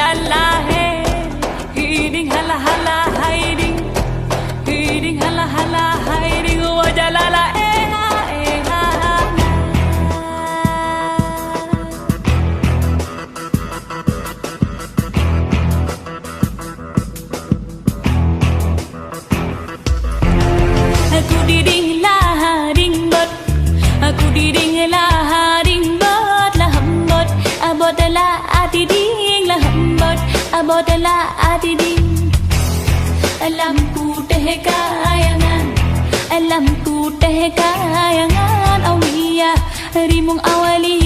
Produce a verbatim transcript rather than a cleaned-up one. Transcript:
Alah he, hiding hala hala hiding, hiding hala hala hiding, wa jalala eh ha eh ha ha. Aku diding lah ding bot, aku diding lah ding bot, lah bot, bot lah ati ding lah bot, bot lah ati ding. Lam kutéh kayangan, lam kutéh kayangan, Aulia, Rimong Awali.